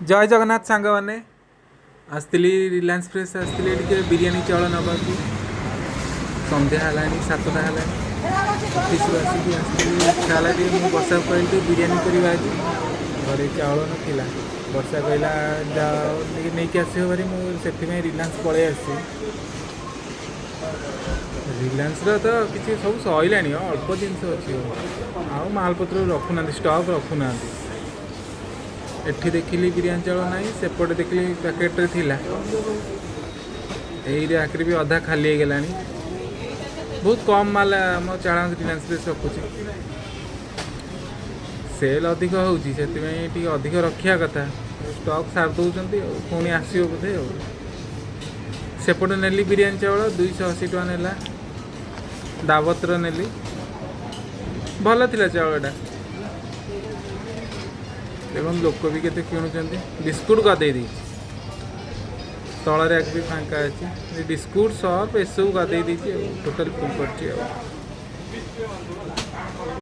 ଜୟ ଜଗନ୍ନାଥ ସାଙ୍ଗମାନେ। ଆସିଥିଲି Reliance fresh, ଆସିଥିଲି ଟିକେ ବିରିୟାନୀ ଚାଉଳ ନେବାକୁ। ସନ୍ଧ୍ୟା ହେଲାଣି, 7ଟା ହେଲାଣି। ଅଫିସରୁ ଆସିକି ଆସିଥିଲି। ଇଚ୍ଛା ହେଲା ଟିକେ, ମୁଁ ବର୍ଷାକୁ କହିଲି ଟିକେ ବିରିୟାନୀ କରିବା ଆଜି। ଘରେ ଚାଉଳ ନଥିଲା। ବର୍ଷା କହିଲା, ଯାଅ ଟିକେ ନେଇକି ଆସିବ ଭାରି। ମୁଁ ସେଥିପାଇଁ ରିଲାଏନ୍ସ ପଳେଇ ଆସିଛି। ରିଲାଏନ୍ସର ତ କିଛି ସବୁ ସରିଲାଣି, ଅଳ୍ପ ଜିନିଷ ଅଛି। ଆଉ ମାଲପତ୍ର ରଖୁନାହାନ୍ତି, ଷ୍ଟକ୍ ରଖୁନାହାନ୍ତି। ଏଠି ଦେଖିଲି ବିରିୟାନୀ ଚାଉଳ ନାହିଁ, ସେପଟେ ଦେଖିଲି ପ୍ୟାକେଟରେ ଥିଲା। ଏଇ ର୍ୟାକରେ ବି ଅଧା ଖାଲି ହେଇଗଲାଣି। ବହୁତ କମ୍ ମାଲ ଆମ ଚାଳ ରିଲାଏନ୍ସ ଫ୍ରେଶ୍ ରଖୁଛି। ସେଲ୍ ଅଧିକ ହେଉଛି, ସେଥିପାଇଁ ଟିକେ ଅଧିକ ରଖିବା କଥା। ଷ୍ଟକ୍ ସାରି ଦେଉଛନ୍ତି ଆଉ ପୁଣି ଆସିବ ବୋଧେ। ଆଉ ସେପଟେ ନେଲି ବିରିୟାନୀ ଚାଉଳ, 280 ଟଙ୍କା ନେଲା। ଦାବତର ନେଲି, ଭଲ ଥିଲା ଚାଉଳଟା। ଏବଂ ଲୋକ ବି କେତେ କିଣୁଛନ୍ତି। ବିସ୍କୁଟ ଗଦେଇ ଦେଇଛି। ତଳ ର୍ୟାକ୍ ବି ଫାଙ୍କା ଅଛି। ବିସ୍କୁଟ, ସର୍ଫ ଏସବୁ ଗଦେଇ ଦେଇଛି ଆଉ ଟୋଟାଲ୍ ଫୁଲ୍ କରିଛି ଆଉ।